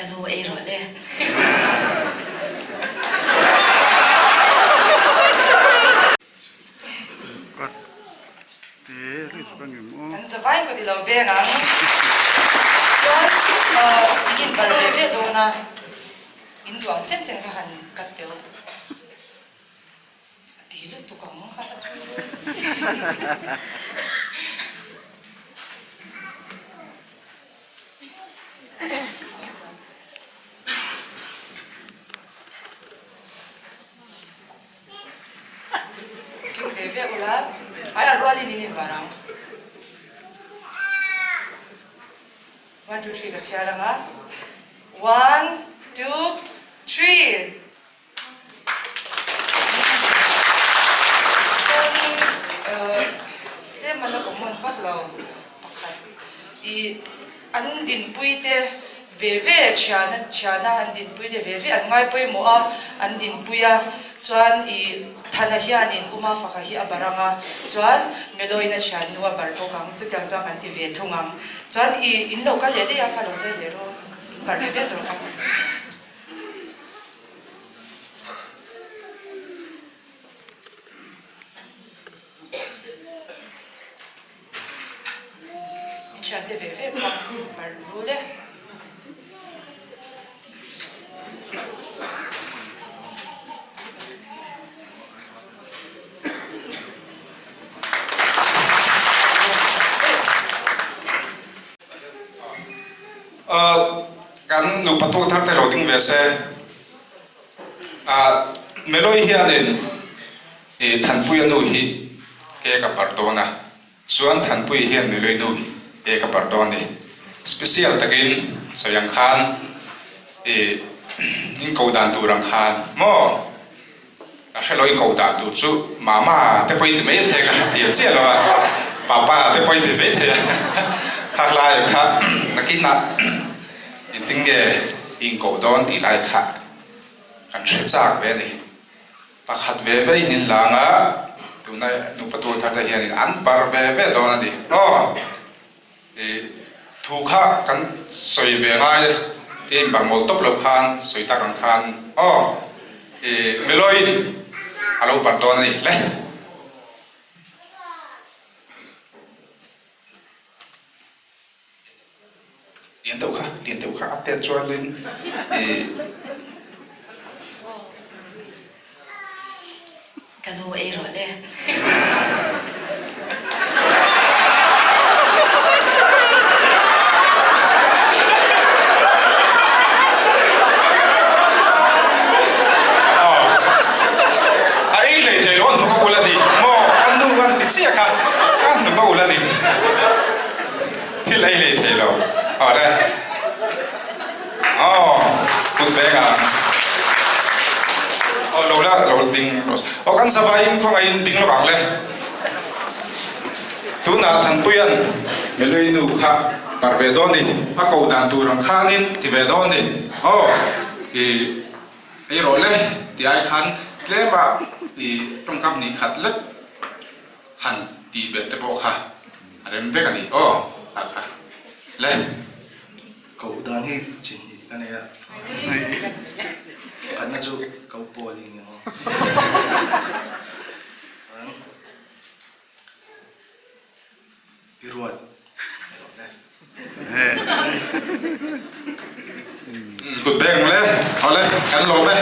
Ka nu ei rawh le. Kan zavai kut i lo beng ang. Chuan in inbar ve ve dawn a, in duang chen chen kha han cut deuh. A ti lutuk ang kha ka chu. Keng ve ve ula, ai a rualin in inbar ang. One, two, three ka chhiar ang a. One, two, three. Chuanin tlem a la common vak lo pakhat i an dinpui te ve ve thiana thiana an dinpui te ve ve an ngai pawimawh a an dinpui a chuan i Thana hianin Uma faka hi a bar ang a chuan Meloina thiannu a bar bawk ang chutiang chuan kan ti ve thung ang chuan i in lo kal leh daih a kha lo zai leh ru in bar ve ve tur kha. In thiante ve ve kha bar rul e. Kan nupa tuak thar te lo ding ve se. Meloi hianin Thanpuia nu hi ke ka parh dawn a, chuan Thanpuia hian Meloi nu hi ke ka parh dawn a ni. Special takin sawi ang khan in ko dan tur ang khan maw? Ka hre lo in ko dan tur chu mama te pawh in ti mai thei a, ka hre thiam chiah lo a, papa te pawh in ti mai thei a, kha lai kha nakinah engtin nge in koh dawn tih lai kha kan hre chak ve a ni. Pakhat ve ve in in lang a, tuna nupa tur thar te hianin an bar ve ve dawn a ni. Aw i thu kha kan sawi ve ngai e tiin bar mawl tawp lo khan sawi tak ang khan aw i Meloin a lo bar dawn a ni hle. Lian deuh kha, lian deuh kha update chuanin i. Ka nu ei rawh le. A ei lei thei lo a hnuk a ul a ni maw? Ka nu an ti chiah kha a hnuk a ul a ni. Thil ei lei thei lo. Aw le. Aw, kut veng ah. Aw lo la, lo ding rawh. Aw kan zavaiin khawngaihin ding lovang le. Tunah Thanpuia'n Melui nu kha parh ve dawn ni, a ko dan tur ang khanin ti ve dawn ni. Aw, i ei rawh le ti ai khan tlema i tawngkam hnih khat lek. Han tih belh te pawh kha a rem vek a ni aw a kha le. Koh dan hi chin hi ka nei a, pakhatna chu ko pawl hi ni maw chuan i ruat erawh le. Kut beng le, awle kan lawm e.